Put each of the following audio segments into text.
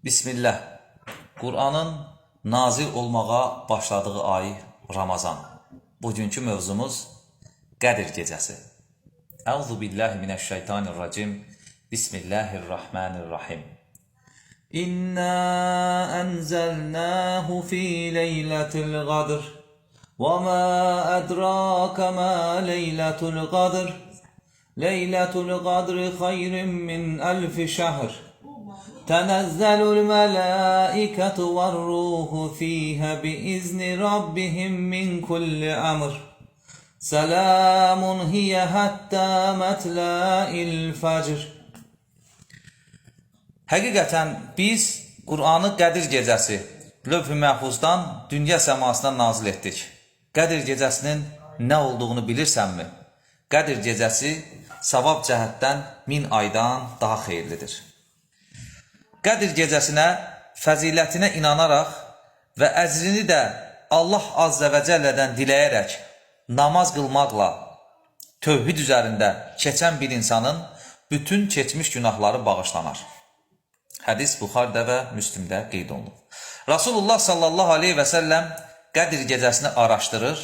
Bismillah. Qur'anın nazil olmağa başladığı ay Ramazan. Bugünkü mövzumuz Qədir gecəsi. Əuzu billahi mineşşeytanirracim. Bismillahirrahmanirrahim. İnna enzelnahu fi leyletil qadr. Ve ma edrake ma leyletul qadr. Leyletul qadr hayrun min elfi şehr. تنزل الملائكة والروح فيها بإذن ربهم من كل أمر. سلام هي حتى مطلع الفجر. Həqiqətən biz Qur'anı Qədir gecəsi Lövh-i Məhfuzdan dünya səmasına nazil etdik. Qədir gecəsinin nə olduğunu bilirsənmi? Qədir gecəsi savab cəhətdən 1000 aydan daha xeyirlidir. Qədir gecəsinə fəzilətinə inanaraq və əcrini də Allah Azze və Cəllədən diləyərək namaz qılmaqla tövhid üzərində keçən bir insanın bütün keçmiş günahları bağışlanar. Hədis Buxarıda və Müslimdə qeyd olunub. Rasulullah sallallahu aleyhi və səlləm Qədir gecəsini araşdırır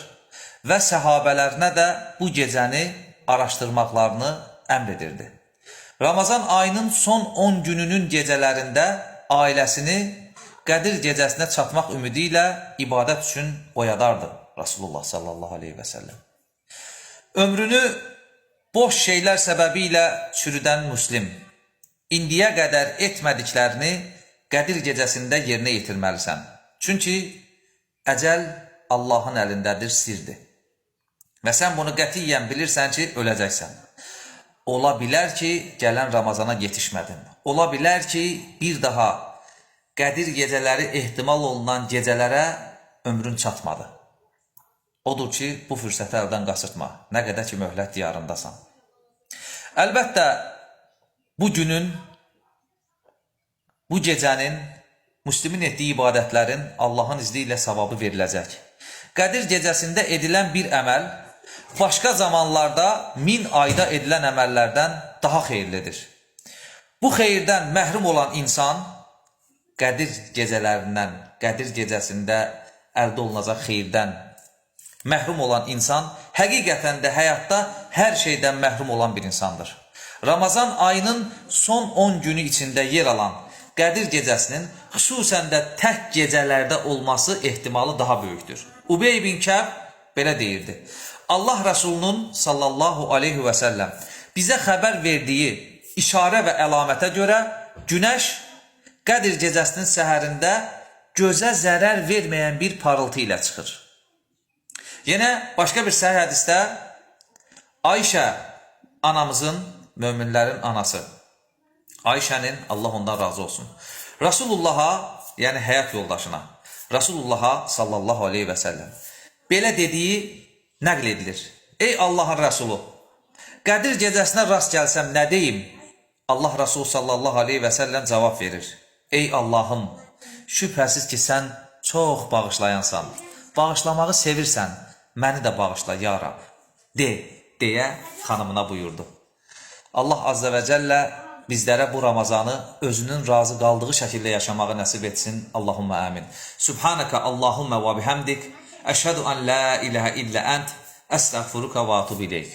və səhabələrinə də bu gecəni araşdırmaqlarını əmr edirdi. Ramazan ayının son 10 gününün gecələrində ailəsini Qədir gecəsinə çatmaq ümidi ilə ibadət üçün oyadardı Rasulullah sallallahu aleyhi və səlləm. Ömrünü boş şeylər səbəbi ilə çürüdən Müslim indiyə qədər etmədiklərini Qədir gecəsində yerinə yetirməlisən. Çünki əcəl Allahın əlindədir, sirdir. Və sən bunu qətiyyən bilirsən ki, öləcəksən. Ola bilər ki, gələn Ramazana yetişmədin. Ola bilər ki, bir daha Qədir gecələri ehtimal olunan gecələrə ömrün çatmadı. Odur ki, bu fürsəti əldən qaçırtma. Nə qədər ki, möhlət diyarındasan. Əlbəttə, bu günün, bu gecənin, Müslimin etdiyi ibadətlərin Allahın izni ilə savabı veriləcək. Qədir gecəsində edilən bir əməl başqa zamanlarda 1000 ayda edilən əməllərdən daha xeyirlidir. Bu xeyirdən məhrum olan insan Qədir gecələrindən, Qədir gecəsində əldə olunacaq xeyirdən məhrum olan insan həqiqətən də həyatda hər şeydən məhrum olan bir insandır. Ramazan ayının son 10 günü içində yer alan Qədir gecəsinin xüsusən də tək gecələrdə olması ehtimalı daha böyükdür. Ubey bin Kəb belə deyirdi: Allah Rəsulunun sallallahu aleyhi və səlləm bizə xəbər verdiyi işarə və əlamətə görə günəş Qədir gecəsinin səhərində gözə zərər verməyən bir parıltı ilə çıxır. Yenə başqa bir səhih hədisdə Ayşə anamızın, möminlərin anası Ayşənin, Allah ondan razı olsun, Rasulullaha, yəni həyat yoldaşına, Rasulullaha sallallahu aleyhi və səlləm belə dediyi nəql edilir. Ey Allahın Rəsulu, Qədir gecəsinə rast gəlsəm nə deyim? Allah Rəsulu sallallahu aleyhi və səlləm cavab verir. Ey Allahım, şübhəsiz ki, sən çox bağışlayansan, bağışlamağı sevirsən, məni də bağışla ya Rab. De, deyə xanımına buyurdu. Allah Azze və Cəllə bizlərə bu Ramazanı özünün razı qaldığı şəkildə yaşamağı nəsib etsin. Allahumma amin. Subhanaka Allahumma və bihamdik. Əşhədu an la ilahə illə ənt. Əstəğfiruka və atubu ileyk.